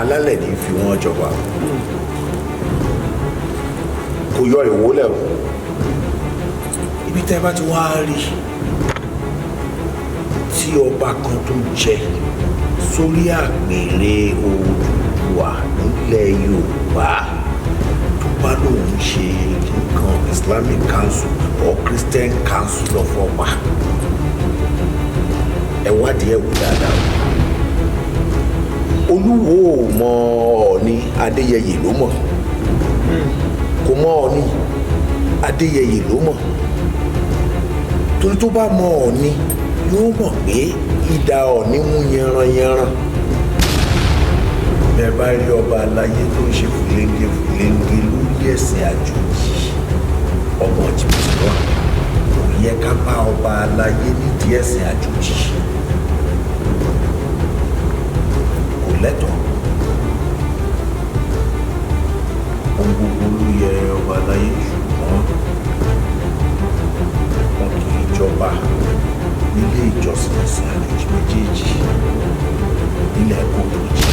Alálẹ̀ ní fi wọ́n jọba. Kò yọ ìwólẹ̀ o. Ibi tẹ́ bá ti wá rí tí ọba kan tó jẹ sórí àpèrè Oòduà nílẹ̀ Yorùbá tó bá lóun ṣe nǹkan Islamic Council or Christian Council of Ọba, ẹ wádìí ẹ wò dáadáa o. Olúwo ò mọ Ọọ̀ni, Adéyẹyè ló mọ̀. Kò mọ Ọọ̀ni, Adéyẹyè ló mọ̀. Torí tó bá mọ Ọọ̀ni, yóò mọ̀ pé idà Ọọ̀ni mú yanranyanran. Bẹ́ẹ̀ bá rí ọba aláyé tó ń ṣe fúlẹ́ńgé fúlẹ́ńgé lórí ẹ̀sìn àjòjì, ọmọ jìbìtì wà. Kò yẹ ká bá ọba aláyé nídìí ẹ̀sìn àjòjì, kò lẹ́tọ̀ọ́. Ohun gbogbo ló yẹ ọba aláyé, ṣùgbọ́n wọn kì í jọba nílé ìjọsìn ẹ̀sìn àjòjì méjèèjì nílẹ̀ kóòtù jì.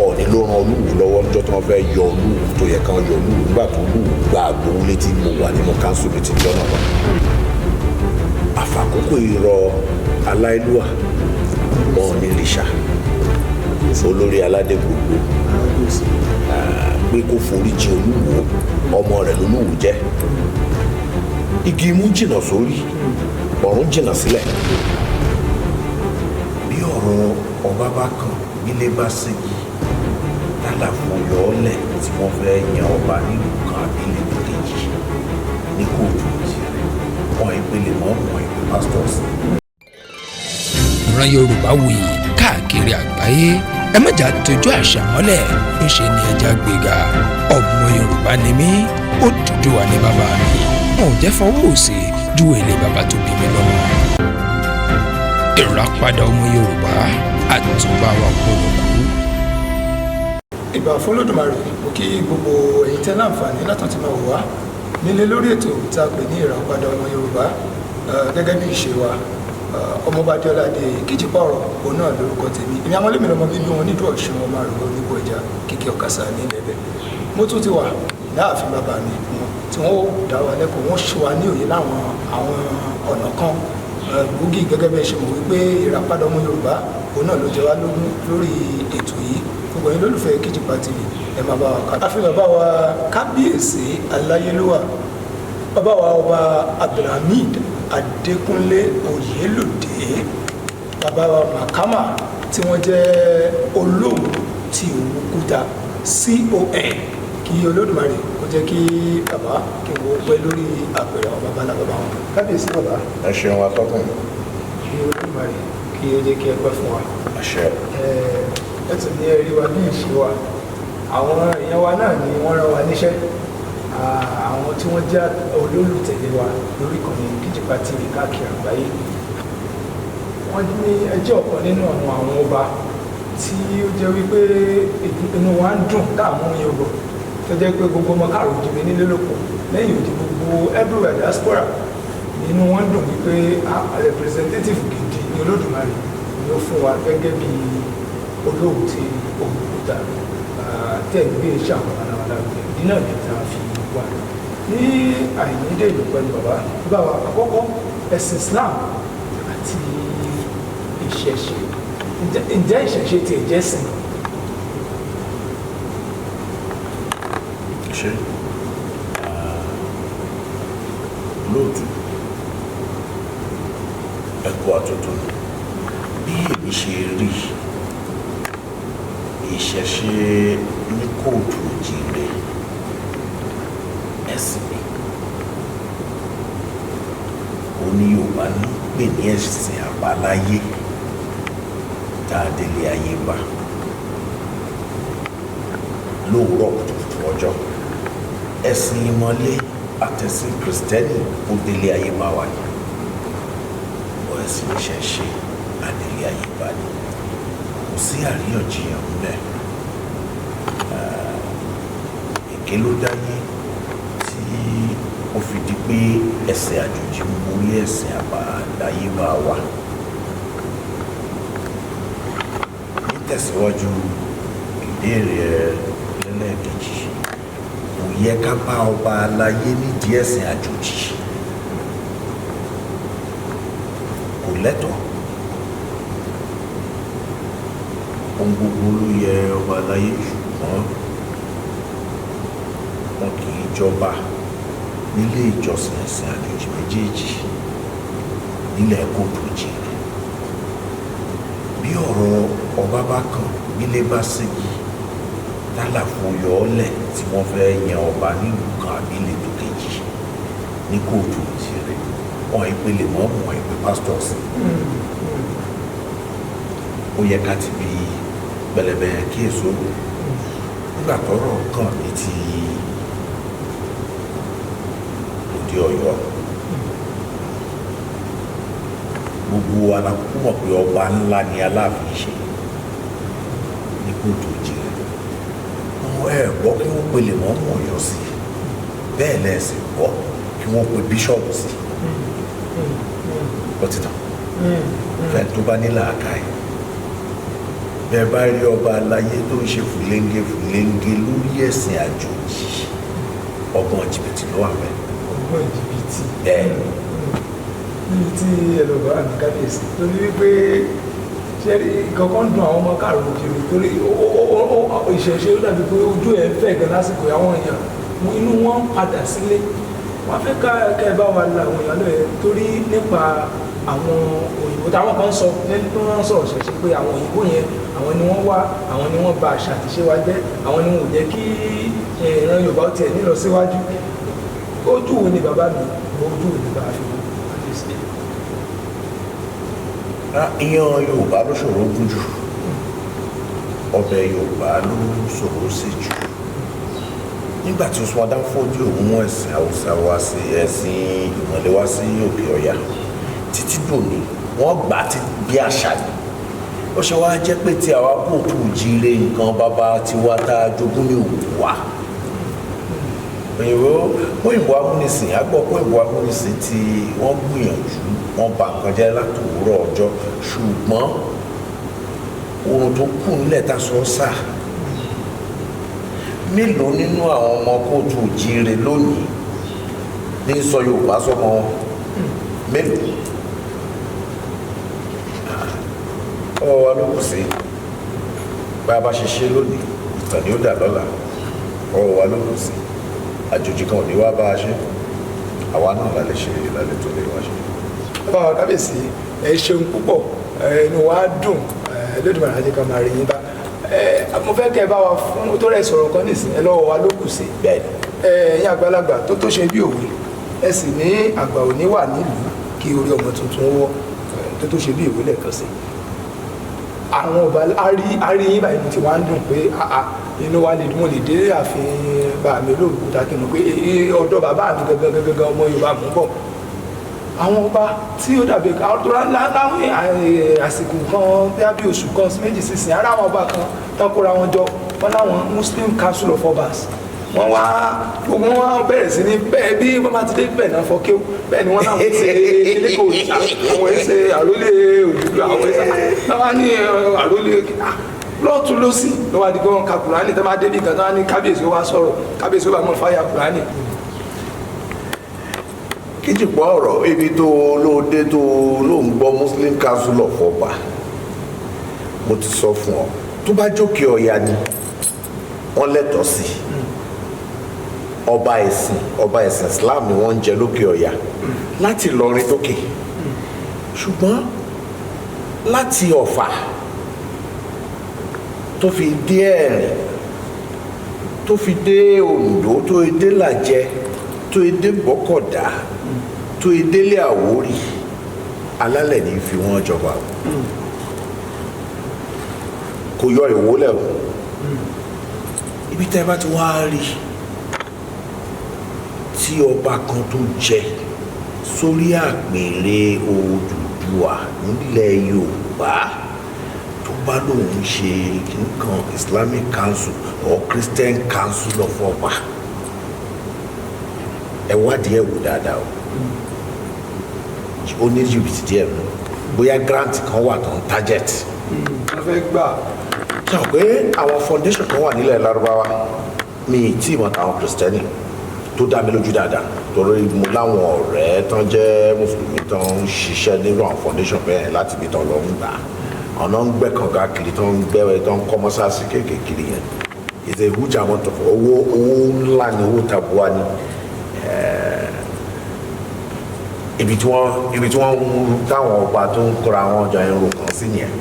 Ọọ̀ni ló ran Olúwo lọ́wọ́ níjọ́ tí wọ́n fẹ́ yọ Olúwo tó yẹ kán yọ Olúwo, nígbà tó Olúwo gba àgbóhùn létí. Mo wà nínú council meeting jọ́nà náà. Àfàkókò ìrọ̀ aláìlúwà Ọọ̀ni rìṣà, olórí aládé gbogbo, pé kó foríjì Olúwo, ọmọ rẹ̀ lolúwo jẹ́. Igi imú jìnnà sórí, ọ̀run jìnnà sílẹ̀. Bí ọ̀rọ̀ ọba bá kàn nílé bá ségi tálàfo yọ ọ́ lẹ̀ tí wọ́n fẹ́ yan ọba nílùú kan àbí ìletò kejì ní kóòtù tirẹ̀, wọn ìpele mọ́ wọn ìpè pastors. Ìran Yorùbá wuyì káàkiri àgbáyé, ẹ má jà tójú àṣà mọ́lẹ̀, ńṣe ni ẹja gbéga. Ọmọ Yorùbá ni mí, Odùduwà ní bàbá mi. Wọn ò jẹ́ fọwọ́ òsì ju èlé bàbá tó bí mi lọ́mọ. Ìràpadà ọmọ Yorùbá, àtúbà wa gbọ́dọ̀ kú. Ìbà fún Olódùmarè. Mo kí gbogbo ẹ̀yin tẹ́ láǹfààní látàn tí máa wò wá nílé lórí ètò tá a pè ní Ìràpadà ọmọ Yorùbá. Gẹ́gẹ́ bí ìṣe wa, Ọmọọba Adéọlá Adé Kíjìpá ọ̀rọ̀ òun náà lórúkọ tèmi. Èmi àwọn olómìnira ọmọ bíbí wọn nídùú Ọ̀ṣun, ọmọ àrògbé onígbò ẹja kíkẹ́ ọ̀kasà ní ilẹ̀. Mo tún ti wà láàfin bàbá mi wọn tí wọ́n ó dá wa lẹ́kọ̀ọ́, wọ́n ṣe wa ní òye láwọn àwọn ọ̀nà kan gbòógì. Gẹ́gẹ́ bí ẹ ṣe mọ̀ wípé Ìràpadà ọmọ Yorùbá òun náà ló jẹ wá lógún lórí ètò yìí. Gbogbo ẹ̀yin lólùfẹ́ Kíjìpá TV, ẹ máa bá wa ká. Àfi bàbá wa kábíyèsí aláyélúwà, bàbá wa Ọba Abdulhamid Adékúnlé Oyèlúdé, bàbá wa Màkàmà, tí wọ́n jẹ́ Olówu ti Òwu Kúta CON. Kí Olódùmarè kó jẹ́ kí bàbá kí wọ́n pẹ́ lórí àpẹẹrẹ àwọn bàbá ńlá bàbá wọn. Kábíyèsí bàbá. Ẹ ṣeun, atọ́kùn. Kí Olódùmarè kí ó jẹ́ kí ẹ pẹ́ fún wa. Àṣẹ. Ẹ tún ní ẹrí wa bí ìṣe wa. Àwọn èèyàn wa náà ni wọ́n rán wa níṣẹ́, àwọn tí wọ́n jẹ́ olólùtẹ̀lé wa lórí ìkànnì Kíjìpá TV káàkiri àgbáyé. Wọ́n ní ẹjẹ́ ọ̀kan nínú àwọn ọba tí ó jẹ́ wípé inú wa ń dùn káàmú yẹn bọ̀, tó jẹ́ pé gbogbo ọmọ káàró jìnnì nílé lóko lẹ́yìn òdì, gbogbo everywhere, diaspora, nínú wọn dùn wípé representative gidi ní Olódùmarè ni ó fún wa gẹ́gẹ́ bí Olówu ti Òwu Kúta tẹ̀ ń gbé iṣẹ́ àwọn babaláwa. Ìdí náà ní ta fi wà ní àìnídé ìlú pẹ̀lú bàbá. Bàbá wa, àkọ́kọ́, ẹ̀sìn Islam àti ìṣẹ̀ṣe, ǹjẹ́ ìṣẹ̀ṣe tiẹ̀ jẹ́ sìn? Ṣe lóòtú ẹ̀kọ́ àtúntò bí èmi ṣe rí ìṣẹ̀ṣe ní kóòtù òjìrè, ẹ̀sìn mi ó ní Yorùbá ní pè ní ẹ̀sìn àbáláyé tá a délé ayé bá lówùúrọ̀ kùtùkùtù ọjọ́. Ẹ̀sìn ìmọ̀le àtẹ̀sìn Kìrìsìtẹ́nì ó délé ayé bá wa ní ọ. Ẹ̀sìn ìṣẹ̀ṣe adélé ayé bá ní, kò sí àríyànjiyàn ńbẹ̀. Èké ló dáyé tí ó fi di pé ẹ̀sìn àjòjì ń borí ẹ̀sìn àbáláyé bá wa. Nítẹ̀síwájú Ìbéèrè ẹ lẹ́lẹ́kejì, kò yẹ ká bá ọba aláyé nídìí ẹ̀sìn àjòjì, kò lẹ́tọ̀ọ́. Ohun gbogbo ló yẹ ọba aláyé, ṣùgbọ́n wọn kì í jọba nílé ìjọsìn ẹ̀sìn àjòjì méjèèjì nílẹ̀ kóòtù òjìrè. Bí ọ̀rọ̀ ọba bá kàn nílé bá ségi tálàfo yọ ọ́ lẹ̀ tí wọ́n fẹ́ yan ọba nílùú kan àbí ìletò kejì ní kóòtù òjìrè, wọn ìpè lè mọ́ wọn ìpè pásítọ̀ sí. Ó yẹ ká ti bí pẹlẹbẹ kí èso nígbà tọ́rọ̀ kàn ní ti òde Ọ̀yọ́. Gbogbo alákùkù mọ̀ pé ọba ńlá ni Aláàfin ṣe ní kóòtù òjìrè. Wọn ẹ gbọ́ kí wọ́n pe lè mọ́ mọ̀ Ọ̀yọ́ sí, bẹ́ẹ̀ lẹ́sìn gbọ́ kí wọ́n pe bíṣọ̀bù sí. Ó ti tàn fẹ́ẹ́ tó bá ní làákàyè. Bẹ́ẹ̀ bá rí ọba aláyé tó ń ṣe fùlẹ́ńgẹ fùlẹ́ńgẹ lórí ẹ̀sìn àjòjì, ọgbọ́n jìbìtì ló wà bẹ́ẹ̀. Ọgbọ́n jìbìtì. Bẹ́ẹ̀. Níbi tí ẹlọ́gbà àmì kábíyèsí, torí wípé ṣe rí kankan dùn àwọn ọmọ káàró kiri, torí ìṣẹ̀ṣe ó dàbí pé ojú ẹ̀ ń fẹ̀ gan lásìkò. Àwọn èèyàn inú wọn ń padà sílé, wọ́n fẹ́ ká ẹ bá wa la àwọn èèyàn lóye torí nípa àwọn òyìnbó táwọn kan sọ nínú tó wọ́n sọ̀rọ̀ ṣẹ̀ṣẹ̀ pé àwọn òyìnbó yẹn, àwọn ni wọ́n wá, àwọn ni wọ́n ba àṣà àti ìṣe wa jẹ́, àwọn ni wọn ò jẹ́ kí ìran Yorùbá tiẹ̀ nílọ síwájú. Ojú wo ni bàbá mi, ojú wo ni bàbá fi wò kábíyèsí? Iyán Yorùbá ló ṣòro gún jù, ọbẹ̀ Yorùbá ló ṣòro sè jù. Nígbà tí Usman Dan Fodio mú ẹ̀sìn Haúsá wá sí, ẹ̀sìn ìmọ̀le wá sí Òkè Ọ̀yà, títí dòní wọ́n gbà á ti bí àṣà ni. Ó ṣe wá jẹ́ pé tí àwa kóòtù jíire nǹkan bàbá tiwa tá a jogún ní òwú wa. Òyìnbó amúnisìn, a gbọ́ pé òyìnbó amúnisìn tí wọ́n gbìyànjú, wọ́n bà nǹkan jẹ́ látòwúrọ̀ ọjọ́, ṣùgbọ́n ohun tó kù nílẹ̀ tá a sọ sá. Mélòó nínú àwọn ọmọ kóòtù jíire lónìí ní sọ Yorùbá sọmọ wọn? Mélòó? Ọwọ́ wa ló kù sí. Bá a bá ṣe ṣe lónìí, ìtàn ni ó dà lọ́la. Ọwọ́ wa ló kù sí. Àjòjì kan ò ní wá bá a ṣe, àwa náà la lè ṣe, la lè tó lè wá ṣe. Bàbá wa kábíyèsí, ẹ ṣeun púpọ̀, inú wa dùn. Olódùmarè á jẹ́ ká máa rí yín bá. Mo fẹ́ kẹ́ ẹ bá wa fún tó rẹ̀ sọ̀rọ̀ kan nísìn ẹ lọ́wọ́ wa ló kù sí. Bẹ́ẹ̀. Ẹ̀yin àgbàlagbà tó tó ṣe bí òwe, ẹ sì ní àgbà òní wà nílùú kí orí ọmọ tuntun wọ́. Tó tó ṣe bí òwe lẹ́ẹ̀kan sí àwọn ọba arí yín báyìí tí wọ́n á dùn pé àà inú wa lè mo lè dé ààfin bàbá mi olóògùn ta kí n mọ̀ pé ọ̀dọ̀ bàbá mi gangan gangan ọmọ Yorùbá mú bọ̀. Àwọn ọba tí ó dàbí láwọn àsìkò kan bí oṣù kan sí méjì sísìn, ara àwọn ọba kan tán kóra wọn jọ, wọn láwọn Muslim Council of Obas, wọ́n wá gbogbo wọn bẹ̀rẹ̀ sí ní bẹ́ẹ̀ bí wọ́n bá ti dé bẹ́ẹ̀ náà fọ́kéw, bẹ́ẹ̀ ni wọ́n náà ṣe ilé kò àwọn ẹsẹ̀ àrólé Odùduwà, àwọn ẹsẹ̀ náà wá ní àrólé lọ́tún lọ́sì lọ́wọ́ adigun wọn ka Kùránì tó máa débi kan tó máa ní kábíyèsí ó wá sọ̀rọ̀, kábíyèsí ó bá mọ̀ fáyà Kùránì. Kíjìpọ̀ ọ̀rọ̀ ibi tó lóde tó ló ń gbọ́ Muslim Council of Ọba, mo ti sọ fún ọ, tó bá jókè Ọ̀yà ni wọ́n lẹ́tọ̀ọ́ sí ọba ẹ̀sìn. Ọba ẹ̀sìn Islam ni wọ́n ń jẹ lókè Ọ̀yà láti Ìlọrin dókè, ṣùgbọ́n láti Ọ̀fà tó fi dé Ẹ̀rìn, tó fi dé Oǹdó, tó dé Làjẹ, tó dé Gbọ́kọ̀dá, tó délé Àwórì, alálẹ̀ ní fi wọ́n jọba o. Kò yọ ìwólẹ̀ o. Ibi tẹ́ bá ti wá rí tí ọba kan tó jẹ sórí àpèrè Odùduwà nílẹ̀ Yorùbá tó bá lóun ṣe nǹkan Islamic Council or Christian Council of Ọba, ẹ wádìí ẹ wò dáadáa o. Ó ní jìbìtì díẹ̀ nù, bóyá grant kan wà tó ń target. Wọ́n fẹ́ gbà. Sọ pé àwọn foundation kan wà nílẹ̀ Lárúbáwá, mi ì tí ì mọ̀ táwọn Kìrìsìtẹ́nì tó dá mi lójú dáadáa, torí mo láwọn ọ̀rẹ́ tán jẹ́ Mùsùlùmí tán ń ṣiṣẹ́ nínú àwọn foundation bẹ́ẹ̀ láti ibi tán lọ ń gbà, ọ̀nà ń gbẹ́ kànga kiri, tán ń gbẹ́, tán ń kọ́ mọ́sáàsì kéékèèké yẹn. It's a huge amount of owó, owó ńlá ni, owó tabua ni. Ibi tí wọ́n ń táwọn ọba tó ń kóra àwọn ọjà yẹn ro kàn sí nìyẹn,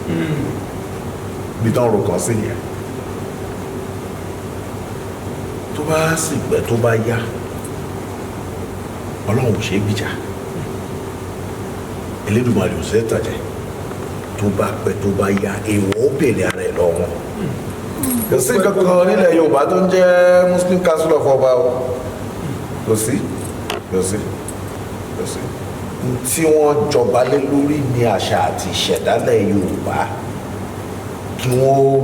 ibi tó ń ro kàn sí nìyẹn. Tó bá sì gbẹ, tó bá yá, Ọlọ́run ò ṣe é gbìjà, Elédùmarè ò ṣe é tàjẹ́. Tó bá pẹ́, tó bá yá, èèwọ̀ ó bèrè ara ẹ̀ lọ́wọ́. Kò sí kankan nílẹ̀ Yorùbá tó ń jẹ́ Muslim Council of Ọba o. Kò sí, kò sí, kò sí. Tí wọ́n jọba lé lórí ní àṣà àti ìṣẹ̀dálẹ̀ Yorùbá, kí wọ́n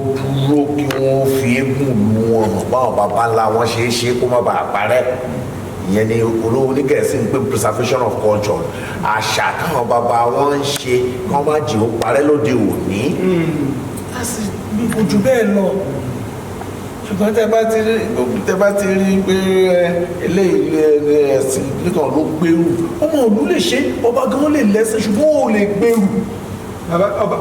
dúró, kí wọ́n fi eégún lu wọn hàn báwọn baba ńlá wọn ṣe é ṣe, kó má bàa parẹ́. Ìyẹn ni olówó onígẹ̀ẹ́sì ń pè preservation of culture, àṣà táwọn baba wọn ń ṣe, kí wọ́n má jì ó parẹ́ lóde òní. A sì kò jù bẹ́ẹ̀ lọ. Ṣùgbọ́n tẹ bá ti rí pé eléyìí ẹ̀sìn nìkan ló gbèrú, ọmọ òlú lè ṣe, ọba gan lè lẹ́sìn, ṣùgbọ́n ò lè gbèrú. Bàbá ọba,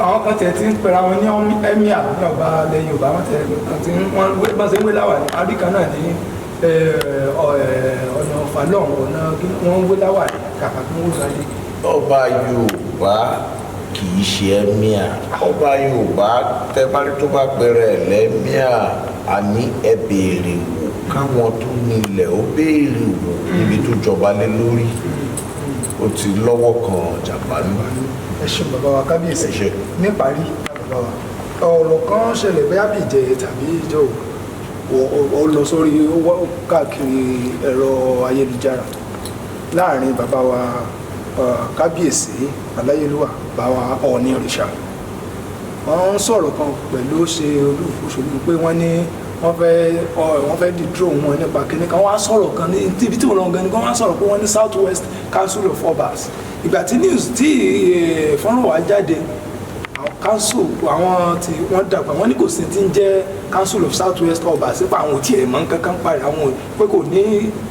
àwọn kan tiẹ̀ ti ń pera wọn ní emir ní ọba ilẹ̀ Yorùbá. Wọ́n tiẹ̀ ti ń wọ́n bá ṣe ń wé láwà ní àríkà náà ní ọ̀nà Ọ̀fà lọ́hùn, ọ̀nà wọ́n ń wé láwà ní kàkà kí wọ́n sáré. Ọba Yorùbá kì í ṣe emir. Ọba Yorùbá tẹ́bárí tó bá pẹrẹ ẹ̀ lẹ́míà, àní ẹ béèrè wò, káwọn tó nílẹ̀ ó béèrè wò níbi tó jọba lé lórí, ó ti lọ́wọ́ kan jàmbá nù. Ẹ ṣeun, bàbá wa kábíyèsí. Ẹ ṣé. Níparí, bàbá wa, ọ̀rọ̀ kan ṣẹlẹ̀ bóyá bí ìjẹ tàbí ìjọ ò lọ sórí, ó wọ́ káàkiri ẹ̀rọ ayélujára láàrin bàbá wa kábíyèsí aláyélúwà, bàbá wa Ọọ̀ni òrìṣà. Wọ́n ń sọ̀rọ̀ kan pẹ̀lú ṣe olùfòṣòlù pé wọ́n ní wọ́n fẹ́ dethrone wọn nípa kíní kan. Wọ́n á sọ̀rọ̀ kan ní ibi tí wọ́n lọ gan ni wọ́n á sọ̀rọ̀ pé wọ́n ní South West Council of Obas. Ìgbà tí news tí fọ́nrán wa jáde, àwọn council, àwọn tí wọ́n dàgbà, wọ́n ní kò sí ti ń jẹ́ Council of South West Obas, sípò àwọn ò tiẹ̀ mọ̀ nǹkan kan parí àwọn pé kò ní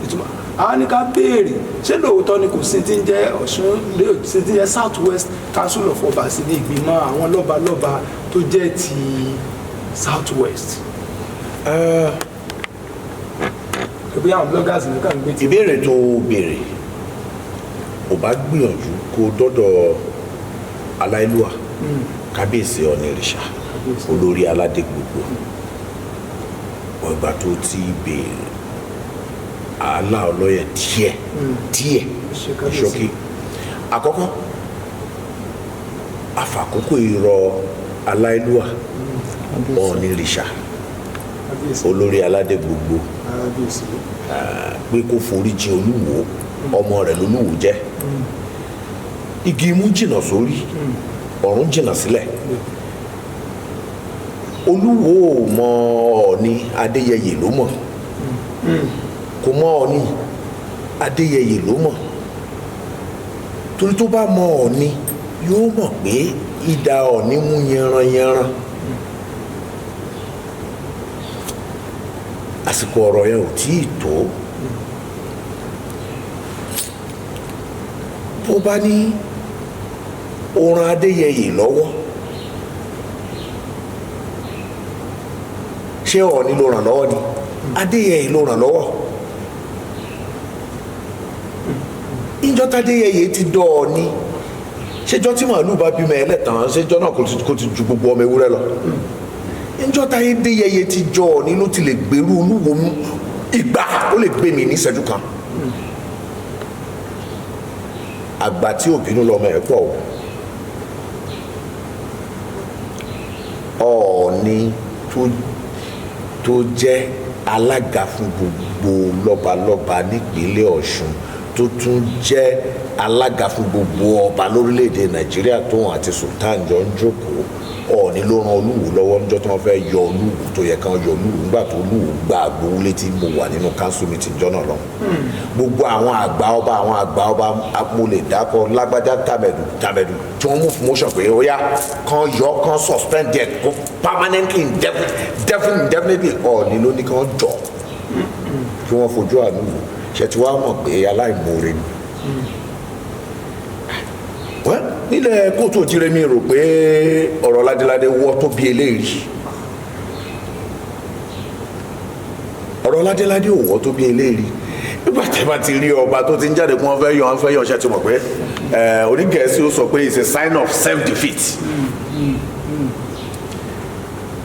ìtumọ̀. Àwọn ní ká béèrè, ṣé lóòótọ́ ni kò sí ti ń jẹ́ Ọ̀ṣun, sí ti ń jẹ́ South West Council of Obas ní ìgbìmọ̀ àwọn lọ́balọ́ba tó jẹ́ ti South West? Bí àwọn bloggers nìkan gbé ti. Ìbéèrè tó o béèrè, ò bá gbìyànjú kó dọ́dọ̀ aláìlúwà kábíyèsí Ọ̀nìrìṣà, olórí aládé gbogbo. Ọgbà tó ti béèrè àálà ọlọ́yẹ̀ díẹ̀ díẹ̀. Ṣe kábíyèsí. Ṣókí àkọ́kọ́, àfàkókò irọ́ aláìlúwà Ọ̀nìrìṣà, kábíyèsí, olórí aládé gbogbo, kábíyèsí, pé kó foríjì Olúwo, ọmọ rẹ̀ lolúwo jẹ́. Igi imú jìnnà sórí, ọ̀run jìnnà sílẹ̀. Olúwo ò mọ Ọọ̀ni, Adéyẹyè ló mọ̀. Kò mọ Ọọ̀ni, Adéyẹyè ló mọ̀, torí tó bá mọ Ọọ̀ni, yóò mọ̀ pé idà Ọọ̀ni mú yanranyanran. Àsìkò ọ̀rọ̀ yẹn ò tí ì tó. Bó bá ní ó ran Adéyẹyè lọ́wọ́, ṣé Ọọ̀ni ló ràn lọ́wọ́ ni? Adéyẹyè ló ràn lọ́wọ́. Ìjọ tádéyẹyè ti dọ̀ Ọọ̀ni, ṣéjọ́ tí màálù bá bímọ ẹlẹ́tàn, ṣéjọ́ náà kò ti ju gbogbo ọmọ ewúrẹ́ lọ? Ìjọ tádéyẹyè ti jọ Ọọ̀ni ló ti lè gbèrú Olúwo mú ìgbà ó lè gbé mi ní ìṣẹ́jú kan. Àgbà tí òbínú lọmọ ẹ̀ pọ̀ o. Ọọ̀ni tó jẹ́ alága fún gbogbo lọ́balọ́ba nípínlẹ̀ Ọ̀ṣun, tó tún jẹ́ alága fún gbogbo ọba lórílẹ̀‐èdè Nàìjíríà, tóun àti Sultan jọ ń jókòó. Ọọ̀ni ló ran Olúwo lọ́wọ́ níjọ́ tí wọ́n fẹ́ yọ Olúwo tó yẹ kán yọ Olúwo, nígbà tó Olúwo gba àgbowó létí. Mo wà nínú council meeting jọ́ náà lọ. Gbogbo àwọn àgbà ọba, àwọn àgbà ọba, mo lè dákọ lágbájá, tàmẹ̀dù, tàmẹ̀dù, tí wọ́n move motion pé ó yá, kán yọ, kán suspend ẹ̀ kó permanently, indefinitely. Ọọ̀ni ló ní kán jọ kí wọ́n fojú àánú wò. Ṣe tí wàá mọ̀ pé aláìmoore ni? Well, nílẹ̀ kóòtù òjìrè, mi rò pé ọ̀rọ̀ ládéládé wọ́ tó bí eléyìí. Ọ̀rọ̀ ládéládé ò wọ́ tó bí eléyìí. Nígbà tí a bá ti rí ọba tó ti ń jáde kí wọ́n fẹ́ yọ, wọ́n fẹ́ yọ, ṣe ti mọ̀ pé onígẹ̀ẹ́sì ó sọ pé it's a sign of self defeat.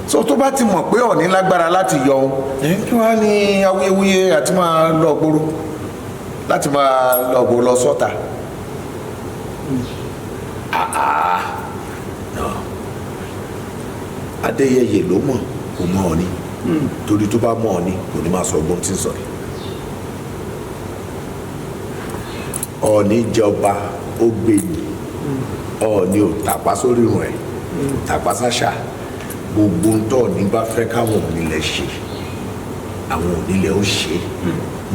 So tó bá ti mọ̀ pé Ọọ̀ni lágbára láti yọ ohun, kí wọ́n á ní awuyewuye àti máa lọ gbòòrò, láti máa lọ gbòòrò lọ sọ́ta. Ah, no. Adéyẹyè ló mọ̀, kò mọ̀ Ọọ̀ni, torí tó bá mọ̀ Ọọ̀ni, kò ní máa sọ ọgbọ́n tí ń sọ yìí. Ọọ̀ni jọba, ó gbé ni. Ọọ̀ni ò tàpá sórí irun ẹ̀, kò tàpá sáṣà. Gbogbo ń tọ́ ní bá fẹ́ káwọn onílẹ̀ ṣe, àwọn onílẹ̀ ó ṣe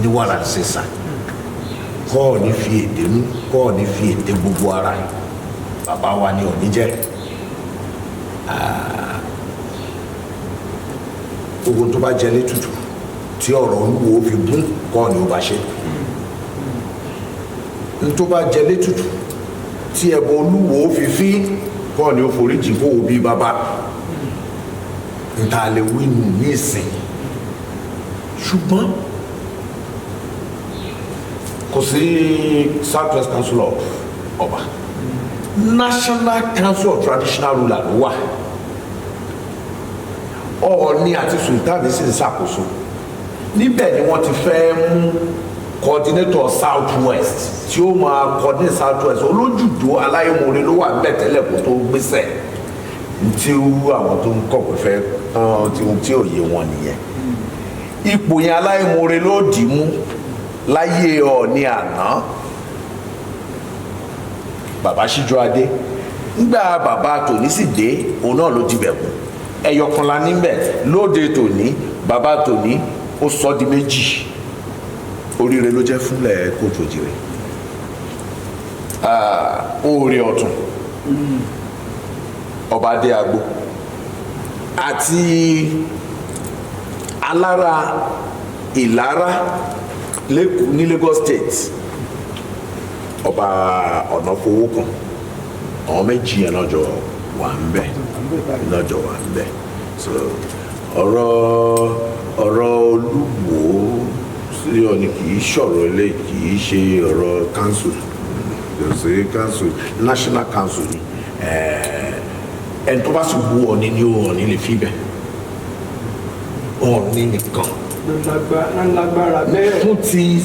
ní wàrà sísà. Kọ́ Ọọ̀ni fi èdè mú, kọ́ Ọọ̀ni fi èdè gbogbo ara. Bàbá wa ni Ọọ̀ni jẹ́. Gbogbo tó bá jẹ létùtù tí ọ̀rọ̀ Olúwo fi gún, kọ́ Ọọ̀ni ó bá ṣe. N tó bá jẹ létùtù tí ẹbọ Olúwo fi fín, kọ́ Ọọ̀ni ó foríjì kó o bí bàbá n ta lè wí nù ní ìsìn. Ṣùgbọ́n kò sí South West Council of Ọba, National Council of Traditional Ruler ló wà. Ọọ̀ni àti Sultan sì ń ṣàkóso níbẹ̀ ni wọ́n ti fẹ́ mú coordinator South West tí ó máa coordinate South West. Olójúdó aláìmoore ló wà níbẹ̀ tẹ́lẹ̀ kó tó gbéṣẹ̀. Tí àwọn tó ń kọ̀wé fẹ́ tí òye wọn nìyẹn. Ipò yẹn, aláìmoore ló dì í mú láyé Ọọ̀ni àná, bàbá Síjú Adé. Ńgbà bàbá tòní sì dé, òun náà ló dibẹ̀ kú. Ẹyọkan la níbẹ̀ lóde tòní. Bàbá tòní ó sọ di méjì. Oríire ló jẹ́ fúnlẹ̀ kóòtù òjìrè, oore ọ̀tún ọba adé agbo àti alára ìlara lẹ́kọ̀ọ́ ní Lagos State, ọba Ọ̀nàfowókàn. Àwọn méjì yẹn lọ́jọ́ wà ń bẹ̀, lọ́jọ́ wà ń bẹ̀. So ọ̀rọ̀ Olúwo sí Ọọ̀ni kì í ṣọ̀rọ̀ ilé, kì í ṣe ọ̀rọ̀ council. Kò sí council, national council ni. Ẹni tó bá sì wú Ọọ̀ni ni Ọọ̀ni lè fi bẹ̀. Ọọ̀ni nìkan lágbára bẹ́ẹ̀. Fún ti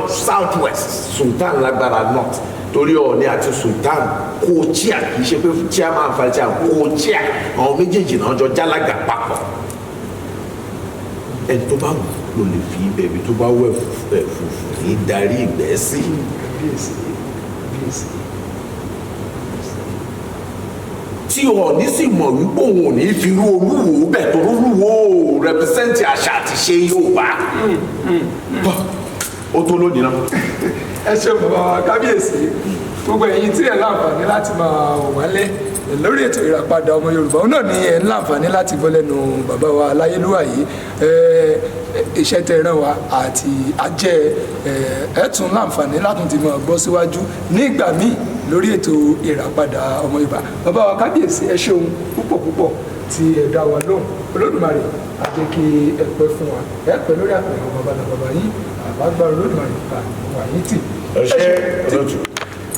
South West, Sultan lágbára north, torí Ọọ̀ni àti Sultan co-chair, kì í ṣe pé chairman, vice chair, co-chair. Àwọn méjèèjì náà jọ jálága papọ̀. Ẹni tó bá wù ló lè fi ibẹ̀. Ibi tó bá wẹ̀ fùfù ní darí ìgbẹ́ sí. Kábíyèsí, kábíyèsí. Tí Ọọ̀ni sì mọ̀ wípé òun ò ní fi irú Olúwo bẹ̀, tó Olúwo represent àṣà àti ṣe Yorùbá. Bọ́, ó tó lónìí náà. Ẹ ṣeun, bàbá wa kábíyèsí. Gbogbo ẹ̀yin tí ẹ láǹfààní láti máa wò wálé lórí ètò Ìràpadà Ọmọ Yorùbá, òun náà ni ẹ ń láǹfààní láti gbọ́ lẹ́nu bàbá wa aláyélúwà yìí. Iṣẹ́ tẹ́ rán wa àti ajẹ́ ẹ tún láǹfààní láti ti máa gbọ́ síwájú nígbà míì lórí ètò Ìràpadà Ọmọ Yorùbá. Bàbá wa kábíyèsí, ẹ ṣeun púpọ̀ púpọ̀ tí ẹ dá wa lóhùn. Olódùmarè á jẹ́ kí ẹ pẹ́ fún wa, ẹ pẹ́ lórí àpẹẹrẹ àwọn bàbá náà, bàbá yín àbágbára Olódùmarè wà yín tì. Ẹ ṣé, olóòtú.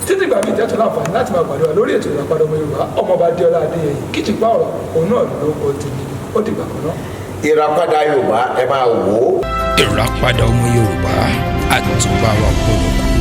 Títí ìgbà míì tẹ́tù láǹfààní láti máa pàdé wa lórí ètò Ìràpadà Ọmọ Yorùbá, ọmọọba Adéọlá Adéyẹyè Kíjìpá ọ̀rọ̀ òun náà ló kọ tèmi. Ó dìgbà kan náà. Ìràpadà Yorùbá, ẹ máa wò ó. Ìràpadà Ọmọ Yorùbá, àtùpà wa gbọ́dọ̀ kú.